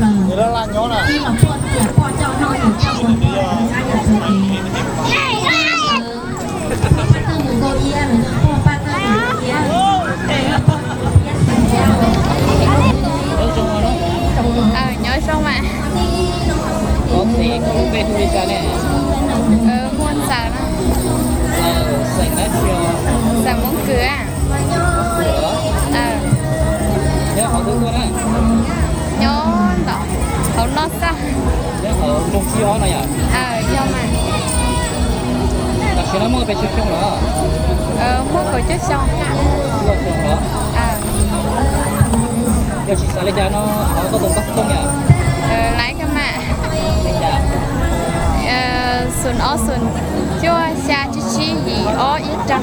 Nyob zoo mas. Muaj Ntxawm na. Ntxawm Moob Kws. Nyob ntawm hauv no xwb. Yog mas. Muaj kaum cuaj xyoo. Yog tsis xav li cas no thov koj tus xov tooj yom. Laiv koj mas. Xoom ob xoom cuaj xya tsib tsib yim ob ib rau.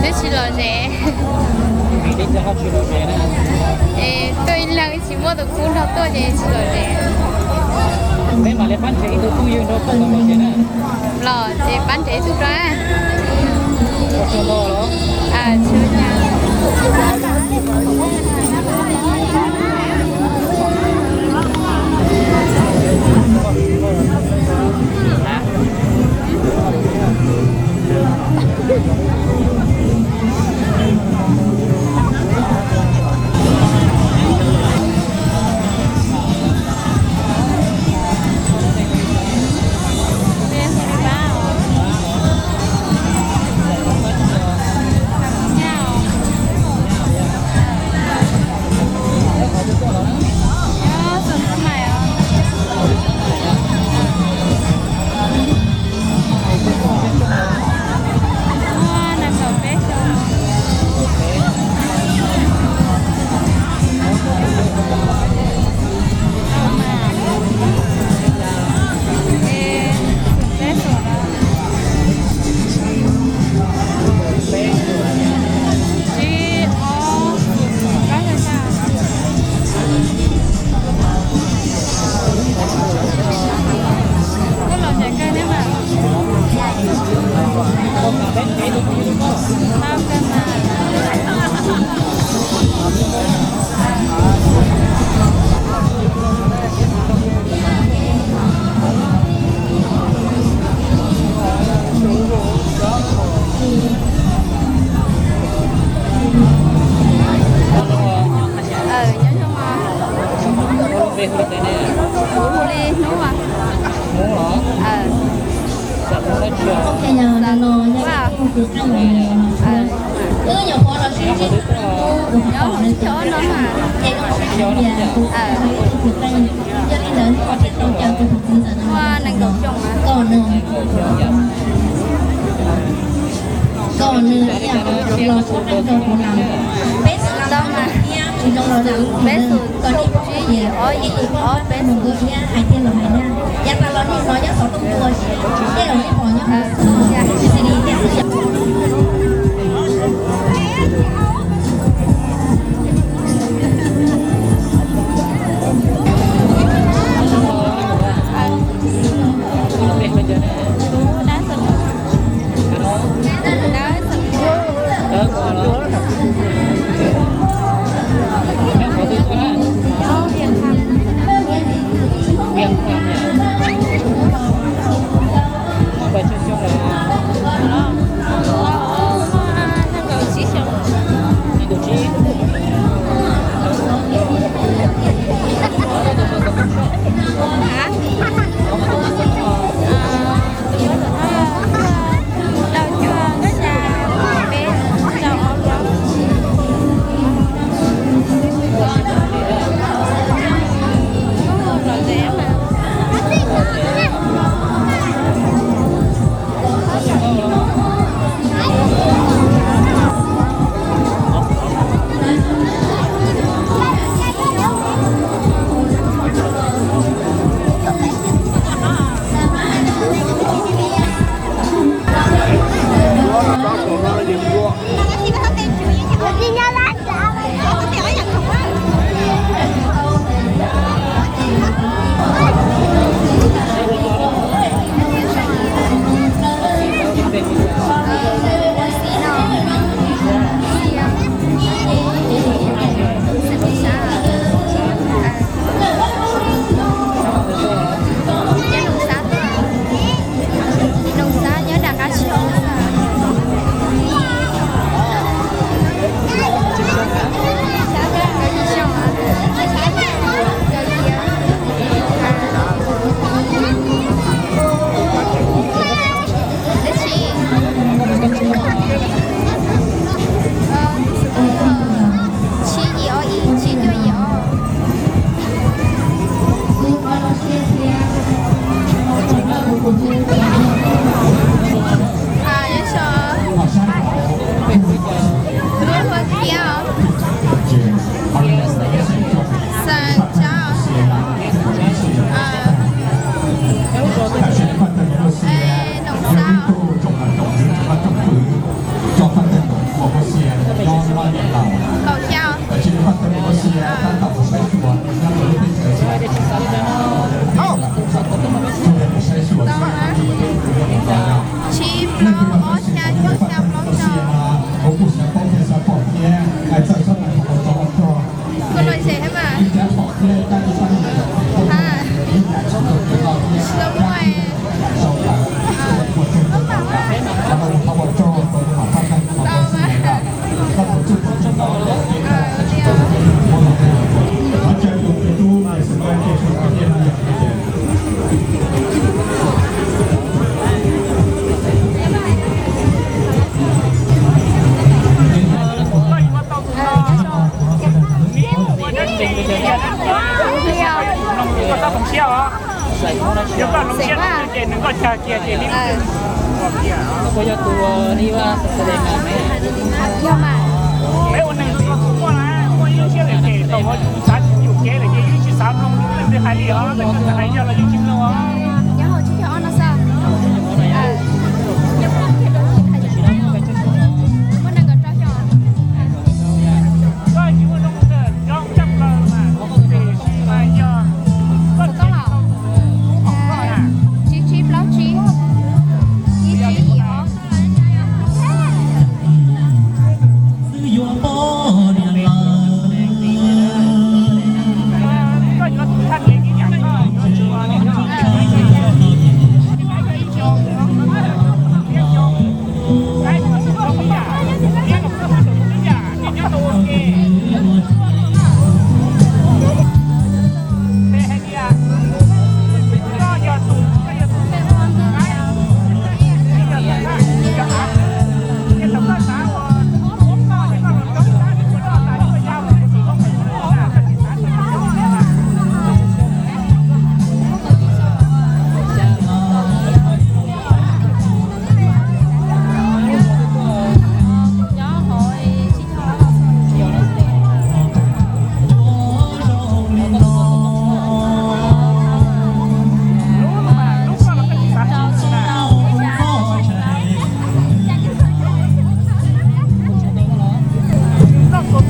Twb tsis lom zem. Es tuaj ib leeg tsis muaj tus kub nrog tuaj ces tsis lom zem. Peb mam li pab nrhiav ib tug phooj ywg nrog tuaj kom lom zem na. Los ces pab nrhiav ib tug rau. Kuv hu li Hnub. Hnub los? Xav Hnub dab tsi os? Xav Hnub. Wb nyuam qhuav los sib ntsib tus kuv pom nws cov no na, ces kuv tias kuv tus kwv tij, yog li ntawd hnub no thiaj tau caw tus tus kwv ntawd no. Muaj nees nkaum xyoo. Kom nws kom nws los sab qeej rau kuv lawm. Peb xwm los thiab tsis zoo los lawm, peb xwm kom nej pom tias ib tug poj ntxoog mus nkauj thiab hais tiag los hais dag. Yav tas los nej hnov nyob xov tooj tuaj, tej zaum nej pom nyob hauv xov tooj, xws li tej xwm yog Yog koj hloov siab ces nws nkoj cag kiag ces li. Koj puas yog tus li ua Selena ne? Yog mas. Peb ua neeg rau tus muaj na, muaj ib lub siab lem ces thaum uas yus xav yuam kev lawm ces yus tsis xav mloog leej twg hais li os, leej twg hais yog los yus tsis mloog os. Nyob hauv tsib caug ob no xwb. Muaj nees nkaum rau xyoo. Koj tsis muaj zoo zoo caj plaws mas, tiam sis mas yog koj tau tsib plaub tsib, ib tsib yim os.